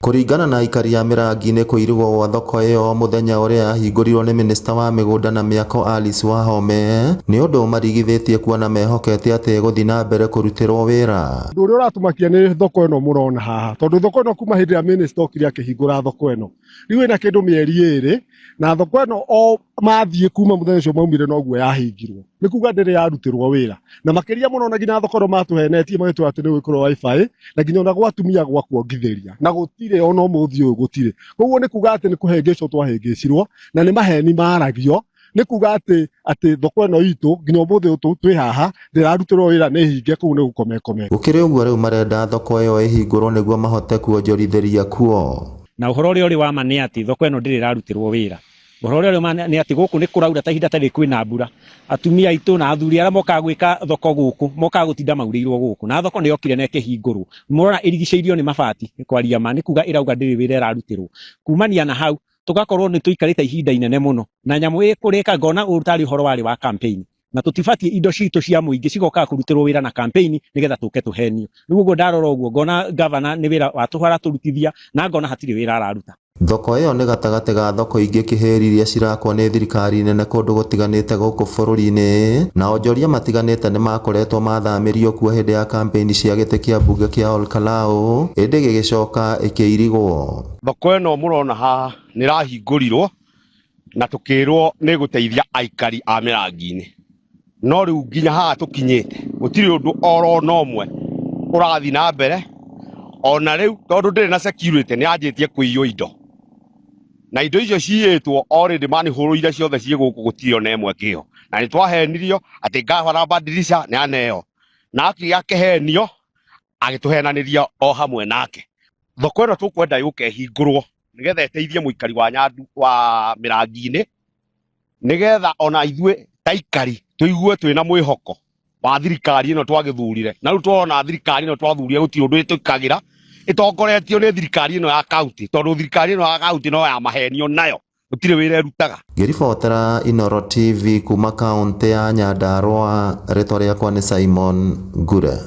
Kũringana na aikari a Mĩrangi-inĩ kũirigwo gwa thoko ĩyo mũthenya ũrĩa yahingũrirwo nĩ mĩnĩsta wa mĩgũnda na mĩako Alice Wahome nĩ ũndũ ũmarigithĩtie kuona mehokete atĩ ĩgũthiĩ na mbere kũrutĩrwo wĩra. Ũndũ ũrĩa ũratũmakia nĩ thoko ĩno mũrona haha, tondũ thoko ĩno kuma hĩndĩ ĩrĩa minister okire akĩhingũra thoko ĩno, rĩu ĩna kĩndũ mĩeri 2, na thoko ĩno o mathiĩ kuma mũthenya ũcio maumire noguo yahingirwo, nĩ kuga ndĩrĩ yarutĩrwo wĩra. Na makĩria mũno na nginya thoko ĩno matũhenetie magĩtwĩra atĩ nĩ gwĩkĩrwo wifi, na nginya ona gwa atumia gwa kuongithĩria, na gũtirĩ ona ũmũthĩ ũyũ gũtirĩ. Koguo nĩ kuga atĩ nĩ kũhĩngĩcwo twahĩngĩcirwo, na nĩ maheni maragio, nĩ kuga atĩ thoko ĩno itũ nginya ũmũthĩ ũyũ twĩ haha ndĩrarutĩrwo wĩra, nĩ hinge kũu nĩ gũkomekome. Gũkĩrĩ ũguo rĩu marenda thoko ĩyo ĩhingũrwo nĩguo mahote kuonjorithĩria kuo. Na ũhoro ũrĩa ũrĩ wa ma nĩ atĩ thoko ĩno ndĩrĩ ĩrarutĩrwo wĩra. Ũhoro ũrĩa ũrĩ ma nĩ atĩ gũkũ nĩ kũraura ta ihinda ta rĩrĩ kwĩna mbura. Atumia aitũ na athuri arĩa mokaga gwĩka thoko gũkũ mokaga gũtinda maurĩirwo gũkũ, na thoko nĩ yokire na ĩkĩhingũrwo. Mũrona ĩrigicĩirio nĩ mabati, kwaria ma nĩ kuga ĩrauga ndĩrĩ wĩra ĩrarutĩrwo. Kumania na hau tũgakorwo nĩ tũikarĩte ihinda inene mũno na nyamũ ĩkũrĩka ngona ũyũ tarĩ ũhoro warĩ wa campaign, na tũtibatiĩ indo citũ cia mũingĩ cigokaga kũrutĩrwo wĩra na campaign nĩgetha tũke tũhenio. Rĩu ũguo ndarora ũguo ngona gavana nĩ wĩra wa tũhũ aratũrutithia, na ngona hatirĩ wĩra araruta. Thoko ĩyo nĩ gatagatĩ ga thoko ingĩ kĩhĩri iria cirakwo nĩ thirikari nene kũndũ gũtiganĩte gũkũ bũrũri-inĩ, na onjoria matiganĩte nĩ makoretwo mathamĩrio kuo hĩndĩ ya kampeini cia gĩtĩ kĩa mbunge kĩa Ol Kalou, ĩndĩ gĩgĩcoka ĩkĩirigwo. Thoko ĩno mũrona haha nĩ ĩrahingũrirwo na tũkĩrwo nĩ gũteithia aikari a Mĩrangi-inĩ, no rĩu nginya haha tũkinyĩte gũtirĩ ũndũ oro na ũmwe ũrathiĩ na mbere. Ona rĩu tondũ ndĩrĩ na security nĩ yanjĩtie kũiywo indo, na indo icio ciyĩtwo already manihũrũ iria ciothe ciĩ gũkũ gũtirĩ ona ĩmwe ĩkĩho. Na nĩ twahenirio atĩ ngavana Badilisha nĩ aneo, na akĩhenio agĩtũhenanĩria o hamwe nake. Thoko ĩno tũkwenda yũke ĩhingũrwo nĩgetha ĩteithie mũikari wa Nyandu wa Mĩrangi-inĩ, nĩgetha ona ithuĩ ta aikari tũigue twĩna mwĩhoko wa thirikari ĩno twagĩthurire. Na rĩu tũrona thirikari ĩno twathurire gũtirĩ ũndũ ĩtũkagĩra, ĩtongoretio nĩ thirikari ĩno ya kaunti, tondũ thirikari ĩno ya kaunti no ya mahenio, nayo gũtirĩ wĩra ĩrutaga. Ngĩribotera Inooro TV kuma kaũntĩ ya Nyandarua, rĩtwa rĩakwa nĩ Simon Ngure.